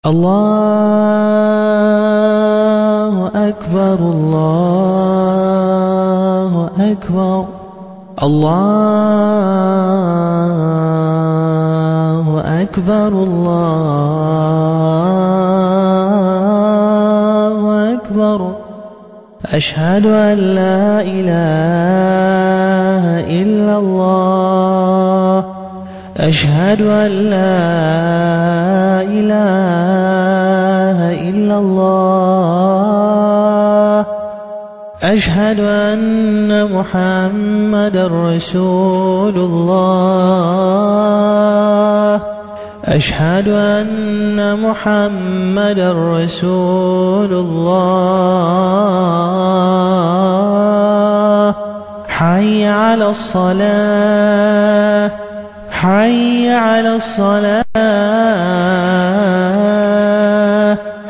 Аллоҳу акбар, Аллоҳу акбар, Аллоҳу акбар, Аллоҳу акбар. Ашҳаду ан ла илаҳа иллаллоҳ. Ашҳаду ан ла илаҳа иллаллоҳ. Ашҳаду анна Муҳаммадан расулуллоҳ. Ашҳаду анна Муҳаммадан расулуллоҳ. Ҳайя алас-салоҳ. Ҳайя алас-салоҳ.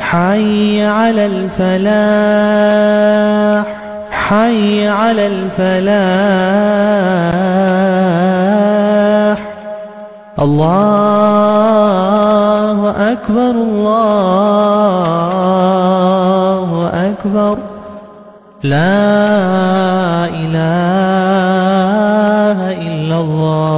Ҳайя алал-фалоҳ. Ҳайя алал-фалоҳ. Аллоҳу акбар, Аллоҳу акбар. Ла илаҳа иллаллоҳ.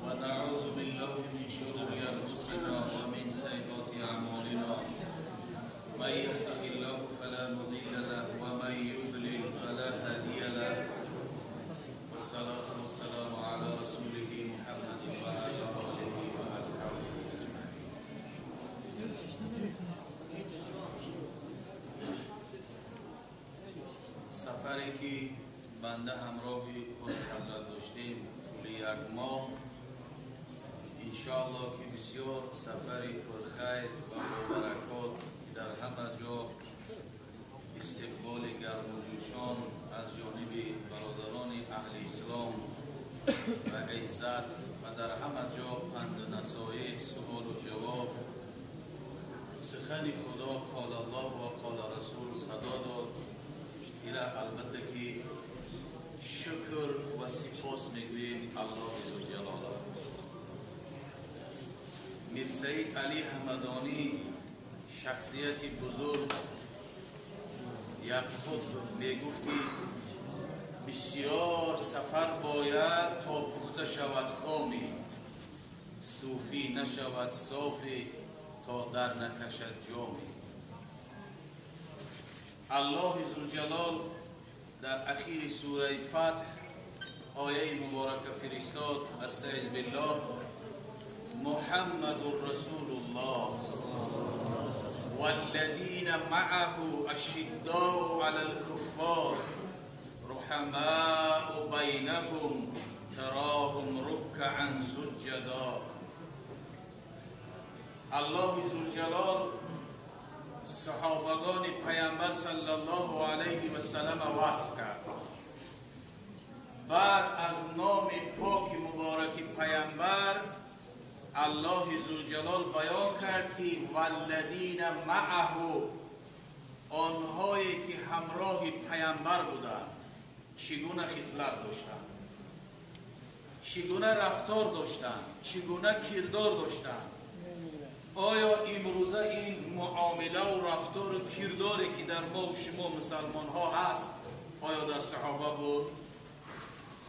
ونعوذ بالله من شرور أنفسنا ومن سيئات أعمالنا. من يهده الله فلا مضل له ومن يضلل فلا هادي له. والصلاة والسلام على رسوله محمد وعلى آله وأصحابه أجمعين. سفری که بنده همراهی خود حضرت داشتیم طول یک ماه، انشاءالله که بسیار سفری پرخیر و بابرکات که در همه جا استقبال گرم و جوشان از جانب برادران اهل اسلام و عزت و در همه جا پند و نصایح، سوال و جواب، سخن خدا قال الله و قال رسول صدا داد. ایره البته که شکر و سپاس میگوییم الله جلاله. میرسید علی همدانی شخصیت بزرگ یک خود میگفت که بسیار سفر باید تا پخته شود خامی، صوفی نشود صافی تا در نکشد جامی. الله ذوالجلال در اخیر سوره فتح آیه مبارکه فرستاد: استعذ بالله، محمد رسول الله والذین معه اشداء علی الکفار رحماء بینهم تراهم رکعا سجدا. الله ذوالجلال صحابگان پیامبر صلی الله علیه و سلم وصف کرد. بعد از نام پاک مبارک پیامبر الله ذوالجلال بیان کرد که والذین معه، آنهایی که همراه پیامبر بودند چگونه خصلت داشتند، چگونه رفتار داشتند، چگونه کردار داشتند. آیا امروزه این معامله و رفتار و کرداری که در ما و شما مسلمان ها هست آیا در صحابه بود؟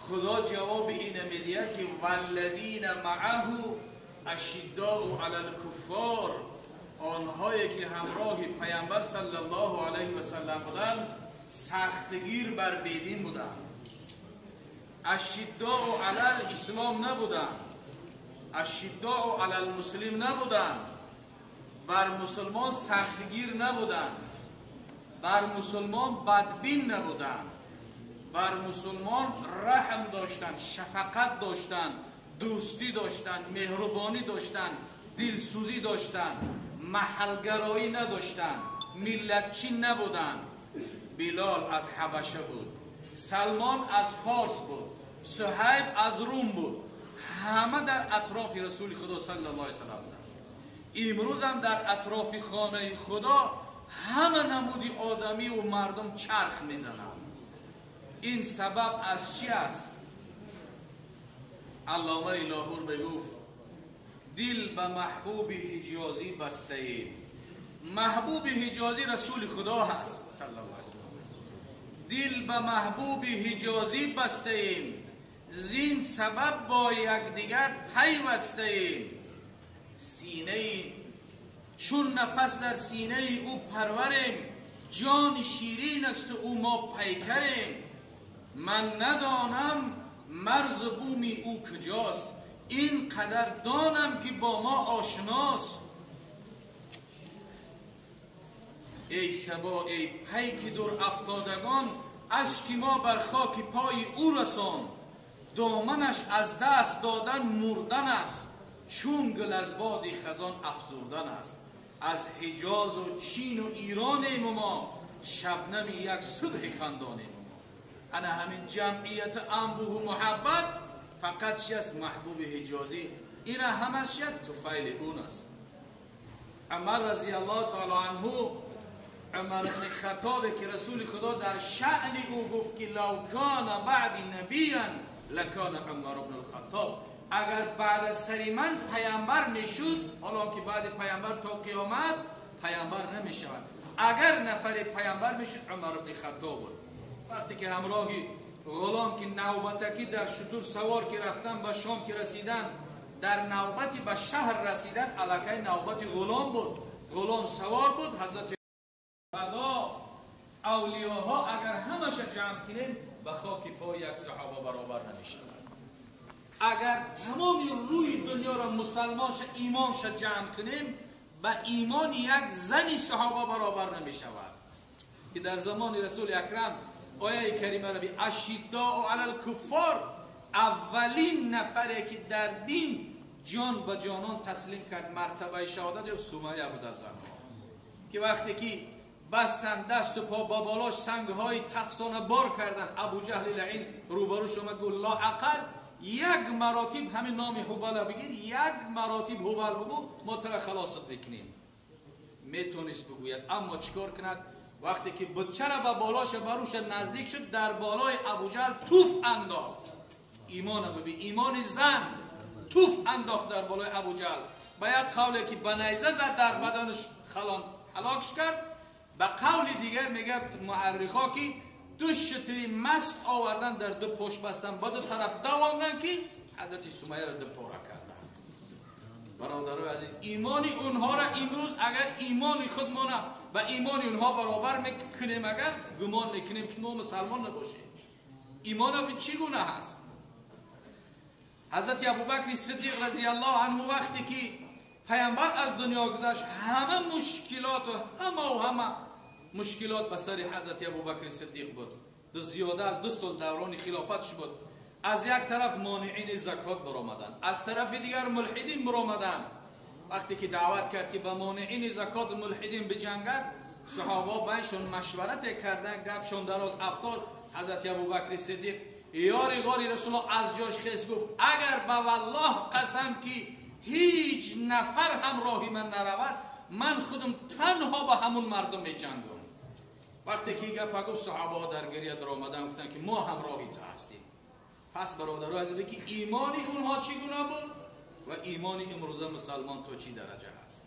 خدا جواب این میده که والذین معه اشداء علی الکفار، آنهایی که همراه پیامبر صلی الله علیه و سلم بودند سختگیر بر بیدین بودند، اشداء علی الاسلام نبودند، اشداء علی المسلم نبودند، بر مسلمان سختگیر نبودند، بر مسلمان بدبین نبودند، بر مسلمان رحم داشتند، شفقت داشتند، دوستی داشتند، مهربانی داشتند، دلسوزی داشتند، محلگرایی نداشتند، ملتچی نبودند. بلال از حبشه بود، سلمان از فارس بود، صهیب از روم بود، همه در اطراف رسول خدا صلی الله علیه و سلم بودند. امروز هم در اطراف خانه خدا ҳама намуди одамӣ ва мардум чарх мезананд. Ин сабаб аз чӣ аст? Аллома Лоҳур мегуфт: дил ба маҳбуби ҳиҷозӣ бастаем. Маҳбуби ҳиҷозӣ расули худо ҳаст саллаллоҳу алайҳи васаллам. Дил ба маҳбуби ҳиҷозӣ бастаем, зин сабаб бо якдигар пайвастаем. Синаи чун нафас дар синаи ӯ парварем, ҷони ширин аст ӯ мо пайкарем. Ман надонам марзу буми ӯ куҷост, ин қадар донам ки бо мо ошност. Эй сабо, эй пайки дур афтодагон, ашки мо бар хоки пои ӯ расон. Доманаш аз даст додан мурдан аст, чун гул аз боди хазон афзурдан аст. Аз Ҳиҷозу Чину Иронем мо, шабнами як субҳи хандонем мо. Ана ҳамин ҷамъияти анбӯҳу муҳаббат фақат чи аст? Маҳбуби ҳиҷозӣ. Ина ҳамаш чи аст? Туфайли он аст. Умар разияллоҳу таъало анҳу, Умар ибни Хаттобе ки расули худо дар шаъни ӯ гуфт ки лав кана баъди набиян лакана Умар ибни Хаттоб, агар баъд аз сари ман паямбар мешуд, ҳоло ки баъди паямбар то қиёмат паямбар намешавад, агар нафаре паямбар мешуд Умар ибни Хаттоб буд. Вақте ки ҳамроҳи ғулом ки навбатакӣ дар шутур савор ки рафтан ба Шом ки расидан, дар навбати ба шаҳр расидан аллакай навбати ғулом буд. Ғулом савор буд. Ҳазрати худо авлиёҳо агар ҳамаша ҷамъ кунем ба хоки пои як саҳоба баробар намешавад. Агар тамоми рӯи дунёро мусалмонша имонша ҷамъ кунем ба имони як зани саҳоба баробар намешавад. Ки дар замони расули акрам ояи карима раби ашиддоу алал куффор, аввалин нафаре ки дар дин ҷон ба ҷонон таслим кард мартабаи шаҳодат ё Сумайя буд аз занҳо, ки вақте ки бастанд дасту по ба болош сангҳои тафсона бор карданд, Абуҷаҳли лаин рӯбарӯш омад гуфт: лоақал як маротиб ҳамин номи Ҳубала бигир, як маротиб Ҳубал бигӯ, мо тура халосат мекунем. Метонист бигӯяд, аммо чӣ кор кунад? Вақте ки бутчара ба болоша барӯша наздик шуд, дар болои Абуҷаҳл туф андохт. Имона бибин, имони зан туф андохт дар болои Абуҷаҳл. Ба як қавле ки ба найза зад дар баданаш халон ҳалокш кард, ба қавли дигар мегӯяд муаррихо ки ду шутури маст овардан, дар ду пошт бастан, ба ду тараф давондан ки ҳазрати Сумайяро ду пора карданд. Бародарои азиз, имони онҳоро имрӯз агар имони худмона ба имони онҳо баробар мекунем, агар гумон мекунем ки мо мусалмон набошем. Имона чӣ гуна ҳаст? Ҳазрати Абубакри Сиддиқ разияллоҳу анҳу вақте ки паямбар аз дунё гузашт, ҳама мушкилоту ҳама мушкилот ба сари ҳазрати Абубакри Сиддиқ буд. Зиёда аз 2 сол даврони хилофатш буд. Аз як тараф монеини закот баромаданд, аз тарафи дигар мулҳидин баромаданд. Вақте ки даъват кард ки ба монеини закот мулҳидин биҷангад, саҳобаҳо байншон машварате карданд, гапшон дароз афтод. Ҳазрати Абубакри Сиддиқ ёри ғори Расулуллоҳ аз ҷош хез гуфт: агар ба валлоҳ қасам ки ҳеҷ нафар ҳамроҳи ман наравад, ман худам танҳо ба ҳамун мардум меҷангам. Вақте ки гапа гуфт, саҳобаҳо дар гиря даромаданд, гуфтанд ки мо ҳамроҳи ту ҳастем. Пас бародаро азиз, ки имони онҳо чӣ гуна буд ва имони имрӯза мусалмон то чӣ дараҷа ҳаст.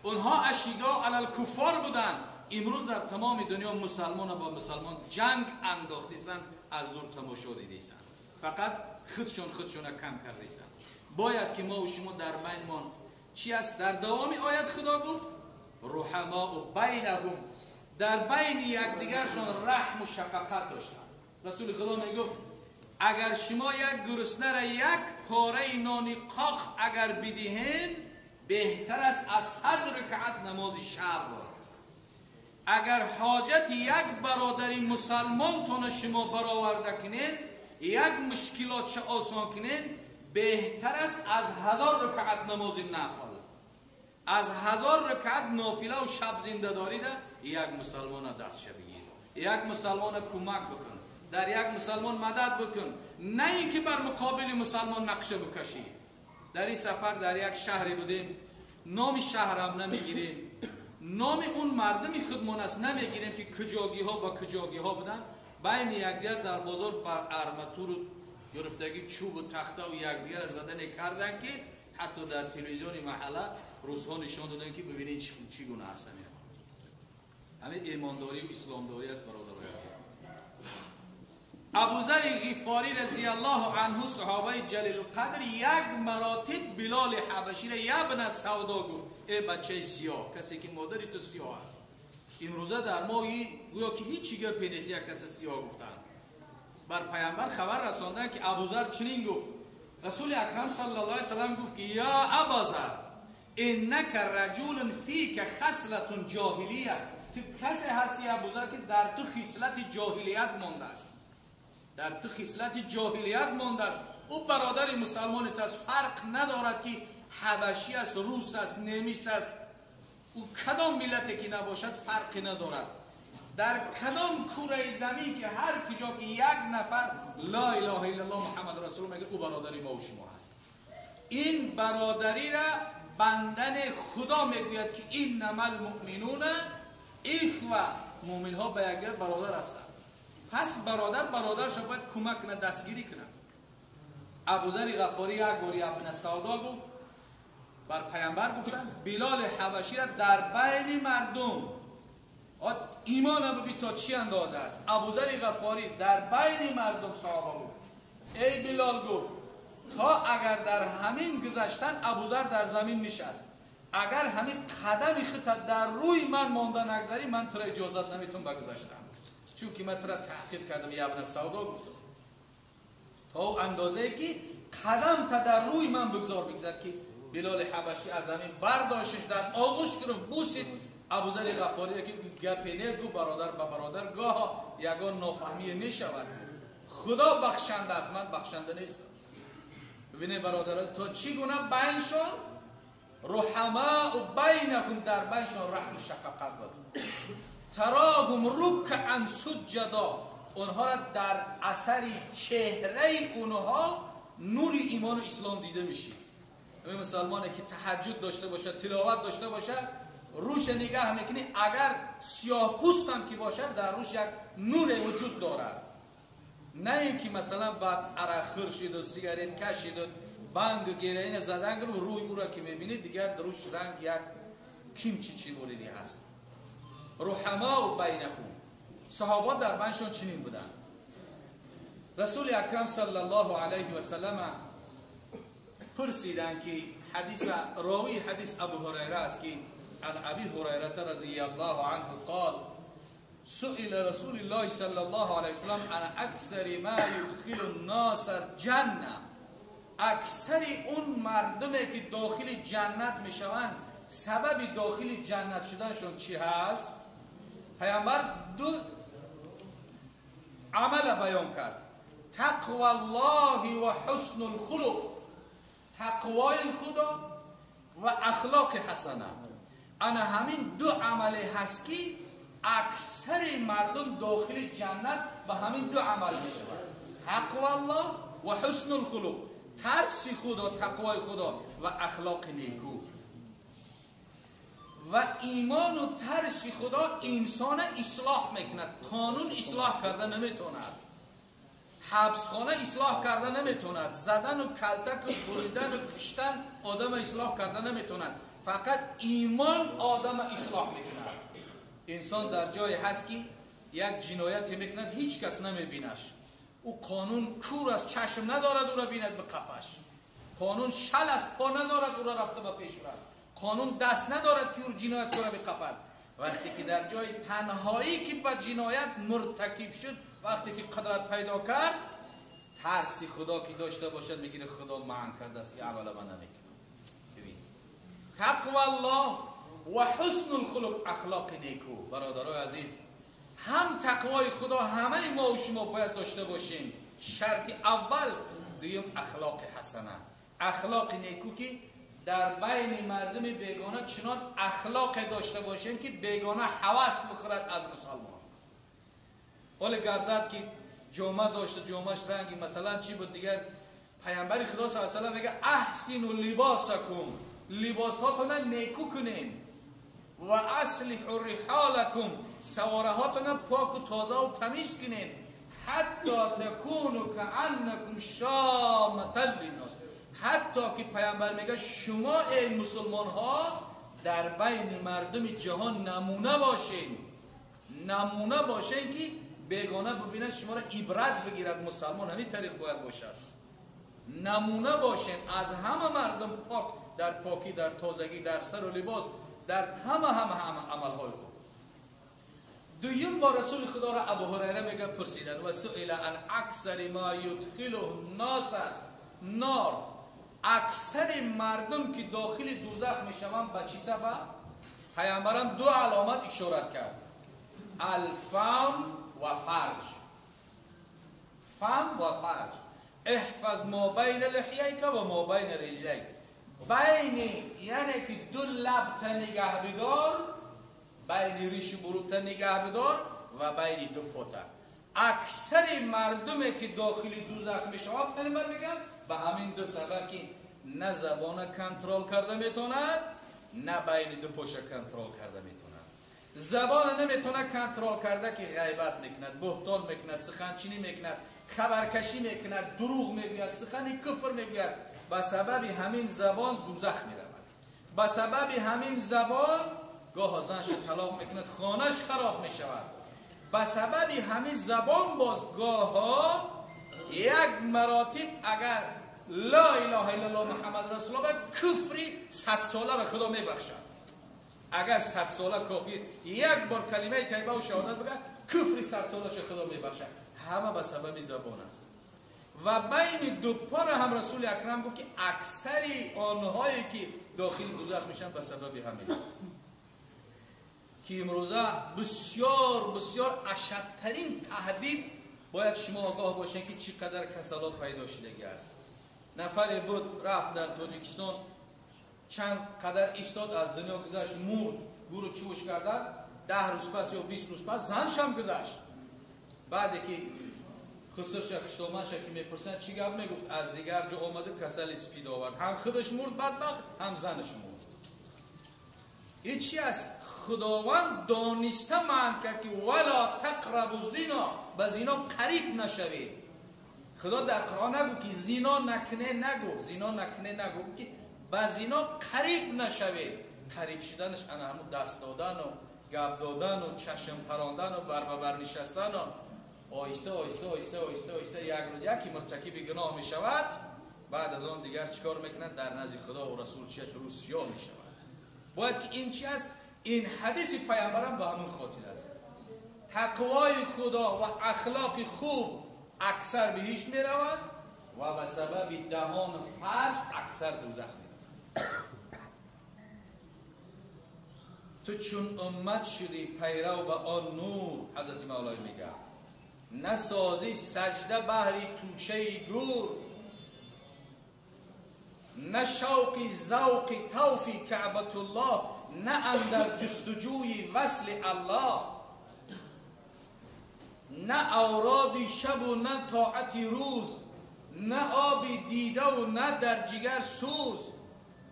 Онҳо ашидо алал куффор буданд. Имрӯз дар тамоми дунё мусалмона бо мусалмон ҷанг андохтисанд, аз дур тамошо дидисанд, фақат худшон худшона кам кардисанд. Бояд ки мо ва шумо дар байнмон чӣ аст? Дар давоми оят худо гуфт: рӯҳамоу байнаҳум, дар байни якдигаршон раҳму шафақат доштанд. Расули худо мегуфт: агар шумо як гуруснара як пораи нони қоқ агар бидиҳем, беҳтар аст аз 100 ракъат намози шаб. Агар ҳоҷати як бародари мусалмонтона шумо бароварда кунед, як мушкилотша осон кунед, беҳтар аст аз 1000 ракъат намози нафл. Аз 1000 ракъат нофила ва шаб зиндадорида як мусалмона дастша бигир, як мусалмона кӯмак бикун, дар як мусалмон мадад бикун, на ин ки бар муқобили мусалмон нақша бикашӣ. Дар ин сафар дар як шаҳре будем, номи шаҳрам намегирем, Номи он мардуми худмон аст намегирем ки куҷогиҳо ба куҷогиҳо буданд, байни якдигар дар бозор ба арматуру гирифтагӣ чӯбу тахтаву якдигарро задане карданд ки ҳатто дар телевизиони маҳалла русҳо нишон доданд ки бибинед чӣ гуна ҳастанд. Ҳамин имондорию исломдорӣ аст, бародароям. Абузари Ғифорӣ разияллоҳу анҳу, саҳобаи ҷалилқадр, як маротиб Билоли ҳабаширо ябна савдо гуфт: э бачаи сиёҳ, касе ки модари ту сиёҳ аст. Имрӯза дар мо гӯё ки ҳеҷ гапе нест, як касе сиёҳ гуфтанд. Бар паямбар хабар расонданд ки Абузар чунин гуфт. Расули акрам саллаллоҳу алайҳи васаллам гуфт ки я Абазар, иннака раҷулун фика хаслатун ҷоҳилия, ту касе ҳасти Абузар ки дар ту хислати ҷоҳилият мондааст, дар ту хислати ҷоҳилият мондааст. Ӯ бародари мусалмонит аст, фарқ надорад ки ҳабашӣ аст, рус аст, немис аст, ӯ кадом миллате ки набошад фарқе надорад. Дар кадом кураи замин ки ҳар куҷо ки як нафар ла илаҳа иллаллоҳ Муҳаммад расулуллоҳ мегӯяд, ӯ бародари мо ва шумо ҳаст. Ин бародариро бандани Худо мегӯяд ки иннамал муъминуна ихва, муъминҳо ба якдигар бародар ҳастанд. Пас бародар бародарашро бояд кӯмак кунад, дастгирӣ кунад. Абузари Ғаффорӣ як бор ябна савдо гуфт, бар паямбар гуфтанд Билоли ҳабаширо дар байни мардум, имона бибин то чӣ андоза аст. Абузари Ғаффорӣ дар байни мардум саҳоба гуфт: эй Билол, гуфт, то агар дар ҳамин гузаштан Абузар дар замин нишаст, агар ҳамин қадами худта дар рӯи ман монда нагзарӣ, ман туро иҷозат наметавон ба гузаштан, чунки ман туро таҳқир кардам, ябна савдо гуфтам. То андозае ки қадам та дар рӯи ман бигзор, бигзар ки Билоли ҳабашӣ аз замин бардошташ, дар оғӯш гирифт, бусид. Абузари Ғаффорӣ ки гапе нест, гуфт бародар ба бародар гоҳо ягон нофаҳмие мешавад, Худо бахшанда аст, ман бахшанда нестам. Бибинед бародар, то чӣ гуна байншон руҳамау байнакум, дар байншон раҳму шафқат буд. Тароҳум руккаан суҷҷадо, онҳоро дар асари чеҳраи онҳо нури имону ислом дида мешид. Ҳамин мусалмоне ки таҳаҷҷуд дошта бошад, тиловат дошта бошад, рӯша нигаҳ мекунӣ, агар сиёҳпӯст ҳам ки бошад, дар рӯш як нуре вуҷуд дорад. На ин ки масалан баъд арақхӯр шиду сигарет кашиду бангу героина задан гирифт, рӯи ӯро ки мебинӣ дигар рӯш ранг як кимчи чӣ муриди ҳаст. Руҳамау байнакум, саҳоба дар байншон чунин буданд. Расули акрам саллаллоҳу алайҳи васаллама пурсиданд ки ҳадиса ровии ҳадис Абу Ҳурайра аст ки عن أبي هريرة رضي الله عنه قال سئل رسول الله صلى الله عليه وسلم عن أكثر ما يدخل الناس الجنة. اکثر اون مردمی که داخل جنت میشوند، سبب داخل جنت شدنشون چی هست؟ پیامبر دو عمل بیان کرد: تقوی الله و حسن الخلق، تقوای خدا و اخلاق حسنه. انا همین دو عمل هست که اکثر مردم داخل جنت به همین دو عمل میشوند: تقوی الله و حسن الخلق، ترس خدا، تقوای خدا و اخلاق نیکو. و ایمان و ترس خدا انسان اصلاح میکند. قانون اصلاح کرده نمیتواند، حبسخانه اصلاح کرده نمیتواند، زدن و کلتک و بریدن و کشتن آدم اصلاح کرده نمیتواند. فقط ایمان آدم اصلاح میکند. انسان در جای هست که یک جنایت میکند، هیچ کس نمیبینش، او قانون کور است، چشم ندارد او را بیند به قفش، قانون شل است، پا ندارد او را رفته به پیش برد، قانون دست ندارد که او جنایت را بقپد. وقتی که در جای تنهایی که به جنایت مرتکب شد، وقتی که قدرت پیدا کرد، ترس خدا که داشته باشد میگیره خدا منع کرده است که عمل من نمیکنم. ببین، تقوی الله و حسن الخلق، اخلاق نیکو. برادرای عزیز، هم تقوای خدا همه ما و شما باید داشته باشیم، شرط اول. دویم اخلاق حسنه، اخلاق نیکو که در بین مردم بیگانه چنان اخلاق داشته باشیم که بیگانه هوس بخورد از مسلمان. حالا گپ زد که جامعه داشته، جامعهش رنگی مثلا چی بود دیگر، پیامبر خدا صلی الله علیه و سلم میگه احسنوا لباسکم، لباس هاتون نیکو کنین. و اصلحوا رحالکم، سواره هاتون پاک و تازه و تمیز کنین، حتی تکونوا کأنکم شامة للناس، حتی که پیامبر میگه شما ای مسلمان ها در بین مردم جهان نمونه باشین، نمونه باشین که بیگانه ببیند شما را عبرت بگیرد. مسلمان همین طریق باید باشد، نمونه باشین از همه مردم پاک، در پاکی، در تازگی، در سر و لباس، در همه همه همه عملهای خود. دویم با رسول خدا را ابو هریره میگه پرسیدن و سئل عن اکثر ما یدخله الناس نار، اکثر مردم که داخل دوزخ میشوند به چی سبب؟ پیامبرم دو علامت اشارت کرد، الفم و فرج. فم و فرج، احفظ ما بین لحییک و ما بین رجلیک، بین یعنی که دو لب تا نگه بدار، بین ریش و تا نگه بدار و بین دو پوتا. اکثر مردم که داخل دوزخ میشوند پیامبر میگن به همین دو سبب که نه زبان کنترل کرده میتوند، نه بین دو پوشه کنترل کرده میتوند. زبان نمیتونه کنترل کرده که غیبت میکند، بهتان میکند، سخنچینی میکند، خبرکشی میکند، دروغ میگوید، سخن کفر میگوید. به سبب همین زبان دوزخ میرود. به سبب همین زبان گاه زنش طلاق میکند، خانهش خراب میشود. به سبب همین زبان باز گاه یک مراتب اگر لا اله الا الله محمد رسول الله کفری 100 ساله را خدا میبخشد. اگر 100 ساله کافی یک بار کلمه طیبه و شهادت بگه، کفری 100 ساله خدا میبخشد. همه به سبب زبان است. و بین دو پا هم رسول اکرم گفت که اکثری آنهایی که داخل دوزخ میشن به سبب همین است. که امروزه بسیار بسیار اشدترین تهدید باید شما آگاه باشین که چقدر کسالات پیدا شدگی است. نفری بود رفت در تاجیکستان، چند قدر ایستاد، از دنیا گذشت، مرد، گورو چوش کردن، 10 روز پس یا 20 روز پس زنش هم گذشت. بعد که خسرش خشتامنش که میپرسن چی گپ میگفت، از دیگر جا آمده کسل سپید آورد، هم خودش مرد بدبخت، هم زنش مرد. این چی است؟ خداوند دانسته من کرد که ولا تقربوا الزنا، به زنا قریب نشوید. خدا در قرآن نگو که زنا نکنه، نگو زنا نکنه، نگو که به زنا قریب نشوید. قریب شدنش انا همون دست دادن و گپ دادن و چشم پراندن و بر به بر نشستن و آیسته آیسته آیسته آیسته آیسته یک روز یکی مرتکب گناه می شود. بعد از آن دیگر چیکار میکنند؟ در نزد خدا و رسول چه رو سیاه می شود. باید که این چی است؟ این حدیث پیامبرم به همون خاطر است. تقوای خدا و اخلاق خوب اکثر بهش می رود و به سبب دهان فرج اکثر دوزخ می رود. تو چون امت شدی پیرو به آن نور، حضرت مولای میگه نسازی سجده بهری توشه گور، نه شوقی ذوق طوفی کعبة الله، نه اندر جستجوی وصل الله، نه اورادی شب و نه طاعتی روز، نه آبی دیده و نه در جگر سوز.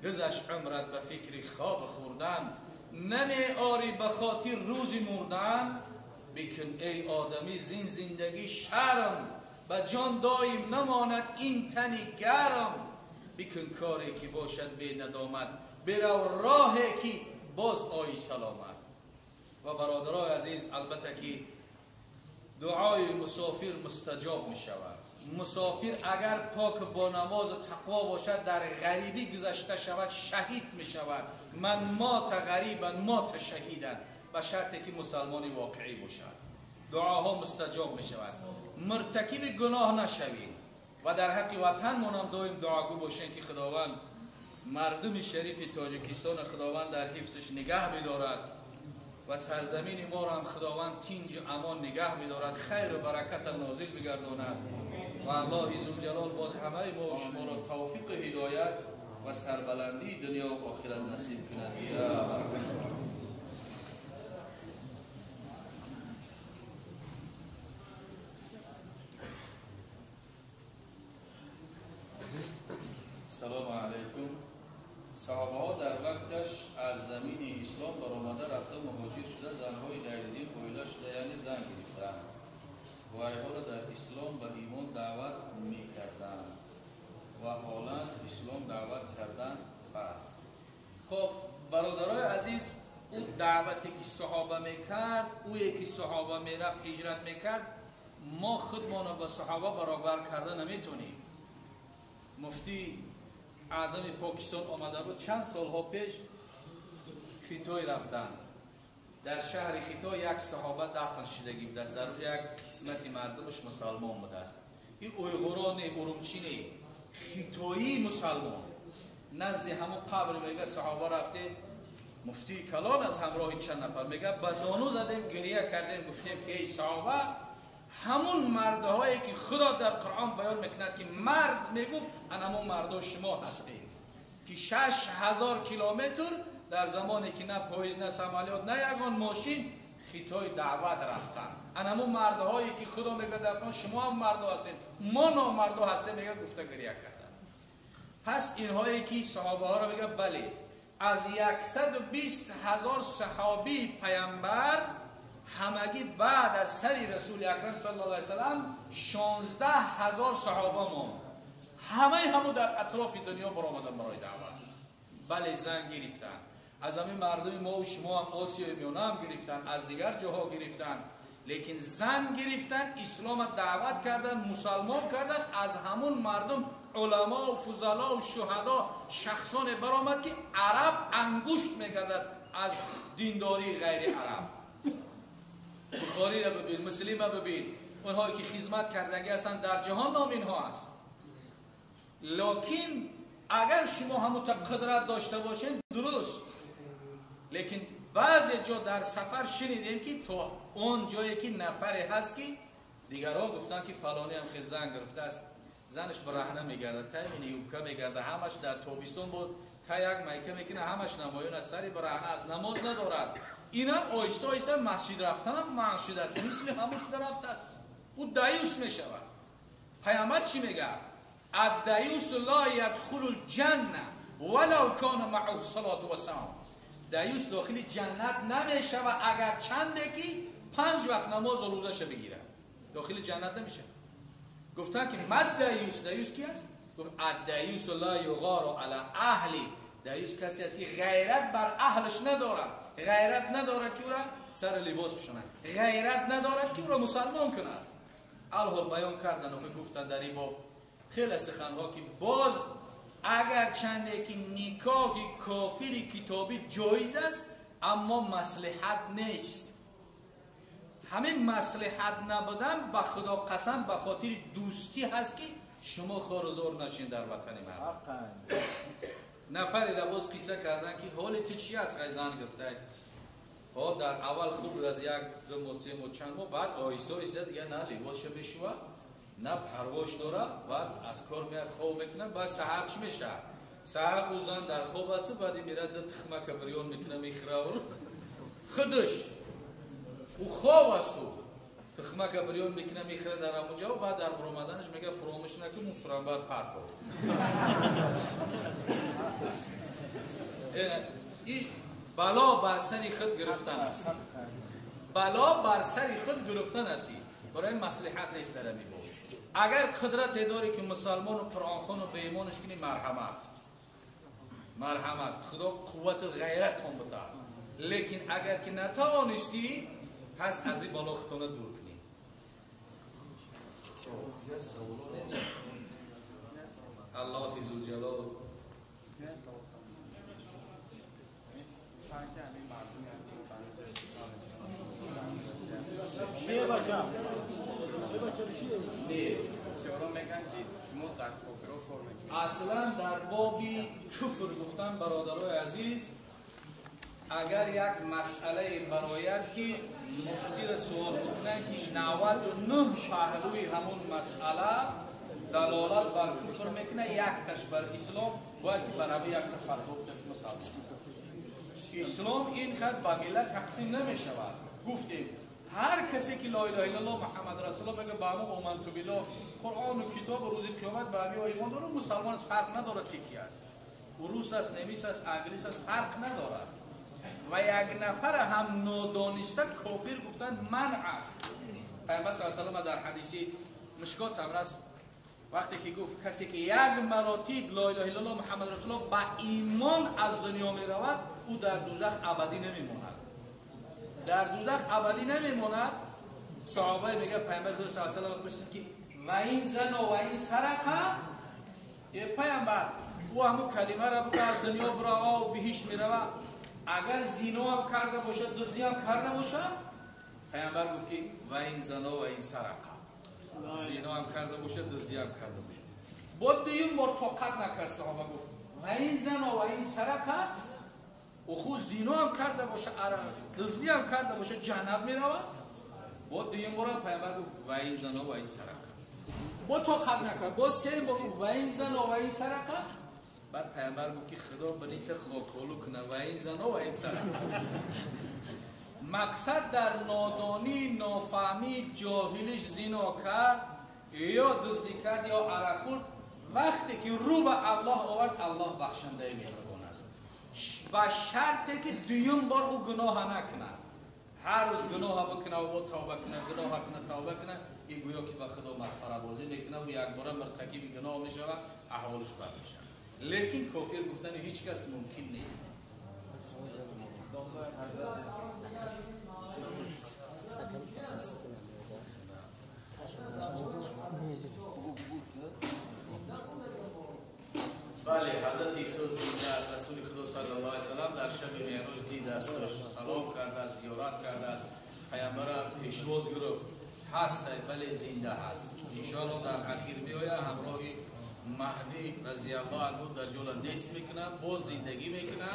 گذشت عمرت به فکر خواب خوردن، نمی آری به خاطر روزی مردن. بکن ای آدمی زین زندگی شرم، به جان دایم نماند این تنی گرم. بکن کاری که باشد به ندامت، برو راهی که باز آیی سلامت. و برادرای عزیز، البته که دعای مسافر مستجاب می شود. مسافر اگر پاک با نماز و تقوا باشد، در غریبی گذشته شود، شهید می شود. من مات غریبا مات شهیدا، به شرطی که مسلمانی واقعی باشد. دعاها مستجاب می شود. مرتکب گناه نشوید و در حق وطن منم دائم دعاگو باشین که خداوند مردم شریف تاجیکستان خداوند در حفظش نگه می‌دارد و سرزمین ما را هم خداوند تینج امان نگه می‌دارد، خیر و برکت نازل بگرداند و الله ذوالجلال باز همه ما و شما را توفیق هدایت و سربلندی دنیا و آخرت نصیب کند. سلام علیکم. Саҳобаҳо дар вақташ аз замини ислом баромада рафта муҳоҷир шуда, занҳои ғайридин оила шуда, яъне зан гирифтанд. Вайҳоро дар ислом ба имон даъват мекарданд ва ҳолан ислом даъват кардан фарз. Хоб, бародарои азиз, ӯ даъвате ки саҳоба мекард, ӯе ки саҳоба мерафт ҳиҷрат мекард, мо худмонро ба саҳоба баробар карда наметонем. Муфти аъзами Покистон омада буд чанд солҳо пеш, Хитой рафтанд. Дар шаҳри Хитой як саҳоба дафн шудагӣ будааст, дар он як қисмати мардумаш мусалмон будааст. Ин уйғуро не, урумчӣ не, хитоии мусалмон. Назди ҳамон қабр мега саҳоба рафтем, муфтии калон аз ҳамроҳи чанд нафар мега ба зону задем, гирия кардем, гуфтем ки эй саҳоба, ҳамун мардҳое ки Худо дар Қуръон баён мекунад ки мард мегуфт, ан ҳамун мардо шумо ҳастед ки 6000 километр дар замоне ки на поезд, на самолёт, на ягон мошин Хитой даъват рафтанд. Ан ҳамун мардҳое ки Худо мегӯяд дар Қуръон шумо ҳам мардо ҳастед, мо номардо ҳастем, мегӯяд гуфта гирия карданд. Пас инҳое ки саҳобаҳоро мегӯяд, бале, аз 120 000 саҳобии паямбар ҳамагӣ баъд аз сари расули акрам саллаллоҳу алайҳи васаллам 16 000 саҳоба монд. Ҳамаи ҳаму дар атрофи дунё баромаданд барои даъват. Бале, зан гирифтанд. Аз ҳамин мардуми мо шумо ҳам Осиёи Миёна ҳам гирифтанд, аз дигар ҷоҳо гирифтанд. Лекин зан гирифтанд, ислома даъват карданд, мусалмон карданд. Аз ҳамун мардум уламо, фузало, шуҳадо, шахсоне баромад ки араб ангушт мегазад аз диндории ғайри араб. Бухориро бибин, Муслима бибин, онҳое ки хизмат кардагӣ ҳастанд дар ҷаҳон ном инҳо аст. Лекин агар шумо ҳамута қудрат дошта бошед, дуруст. Лекин баъзе ҷо дар сафар шунидем ки то он ҷое ки нафаре ҳаст ки дигарҳо гуфтанд ки фалонӣ ҳам хел зан гирифтааст, занаш бараҳна мегардад, тай мини юбка мегардад, ҳамаш дар тобистон буд, та як майка мекунад, ҳамаш намоён аст, сари бараҳна аст, намоз надорад. Инам оҳиста оҳиста масҷид рафтанам манъ шудааст, мисли ҳамон шуда рафтааст. Ӯ даюс мешавад. Паямбар чӣ мегӯяд? Ад-даюс ла ядхулул ҷанна валав кана маъаҳу салоту вассалом. Даюс дохили ҷаннат намешавад агар чанде ки 5 вақт намозу рӯзаша бигирад, дохили ҷаннат намешавад. Гуфтанд ки мад даюс, даюс ки аст? Гуфт ад-даюс ла юғару ала аҳли. Даюс касе аст ки ғайрат бар аҳлаш надорад, ғайрат надорад ки ӯра сари либос пӯшонад, ғайрат надорад ки ӯра мусалмон кунад. Алҳол баён карданд ва гуфтанд дар ин боб хеле суханҳо ки боз агар чанде ки никоҳи кофири китобӣ ҷоиз аст, аммо маслиҳат нест. Ҳамин маслиҳат набудан ба Худо қасам ба хотири дӯстӣ ҳаст ки шумо хорузор нашин дар ватани ман. Нафаре боз қисса кардан ки ҳоли ту чӣ аст, ғай зан гирифтай. Ҳо дар аввал хуб буд, аз 1, 2 моҳ, 3 моҳ, чанд моҳ, баъд оҳиста оҳиста дига на либосшо мешӯвад, на парвош дорад, баъд аз кор меяд, хоб мекунад, баъд саҳар чӣ мешавад? Саҳар ӯ зан дар хоб аст, баъд мерад ду тухмака бирён мекунад, мехӯрад. Худаш ӯ хоб аст, ӯ тухмака бирён мекунад, мехӯрад дар ҳамон ҷо, баъд дар баромаданаш мегӯяд фуромӯш накун, мусурамбар партов. Ин бало бар сари худ гирифтан аст. Бало бар сари худ гирифтан аст. Барои маслиҳат нест дар ҳамин боб. Агар қудрате дорӣ ки мусалмону қуръонхону беимонаш кунӣ, марҳамат, марҳамат, Худо қуввату ғайратон битад. Лекин агар ки натавонистӣ, пас аз ин бало худтона дур кунӣ. Аллоҳи зулҷалол Аслан дар боби куфр гуфтан, бародарои азиз, агар як масъалае барояд ки муфтиро суол бикунанд ки 99 паҳлӯи ҳамон масъала далолат бар куфр мекунад, якташ бар ислом, бояд ки бар ҳамин якта фатво бидиҳад ки мусалмон. Ислом ин хат ба миллат тақсим намешавад. Гуфтем ҳар касе ки ла илаҳа иллаллоҳ Муҳаммад расулуллоҳ мегӯяд, ба ҳамон оманту биллоҳ, Қуръону китобу рӯзи қиёмат ба ҳамин имон дорад, мусалмон аст, фарқ надорад ки ки аст. روس است، نمیس است، انگلیس است، فرق ندارد. و یک نفر هم نادانسته کافر گفتن منع است. پیامبر صلی الله علیه و سلم در حدیثی مشکات هم است، وقتی که گفت کسی که یک مراتب لا اله الا الله محمد رسول الله با ایمان از دنیا می رود، او در دوزخ ابدی نمیماند. در دوزخ ابدی نمیماند. صحابه میگه پیامبر صلی الله علیه و سلم پرسید که و این زنا و این سرقه، ای پیامبر او همون کلمه را بگه از دنیا برا و بهش میرود، اگر زینا هم کرده باشد، دزدی هم کرده باشد، پیامبر گفت که و این زنا و این سرقه، زینا هم کرده باشد، دزدی هم کرده باشد. بعد دیگه بار طاقت نکرد، صحابه گفت و این زنا و این سرقه، و خود زینا هم کرده باشه، دزدی هم کرده باشه، جهنم میرود. بعد دیگه بار پیامبر گفت و این زنا و این سرقه. با طاقت نکرد، با سه بار گفت و این زنا و این سرقه. بعد پیامبر گفت که خدا بنی ته خاکالو کنه و این زنا و این سرقه. مقصد در نادانی، نافهمی، جاهلیش زنا کرد یا دزدی کرد یا عرق خورد، وقتی که رو به الله آورد، الله بخشنده مهربان است، با شرطی که دویم بار او گناه نکنه. هر روز گناه بکنه و توبه کنه، گناه کنه، توبه کنه، این گویا که به خدا مسخره بازی میکنه و یک بار مرتکب گناه میشه و احوالش بد میشه. لیکن کافر گفتن هیچ کس ممکن نیست. بله، حضرت عیسی زنده است. رسول خدا صلی الله علیه و سلم در شب معراج دید است، سلام کرده است، زیارت کرده است، پیامبر پیشواز گرفت. هست، بله زنده هست. ان شاء الله در اخیر میآید همراه مهدی رضی الله عنه در جلو نیست میکنه، باز زندگی میکنه.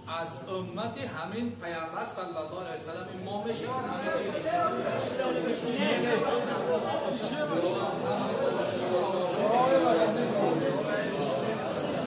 از امت همین پیامبر صلی الله علیه و سلم ما میشوند. همین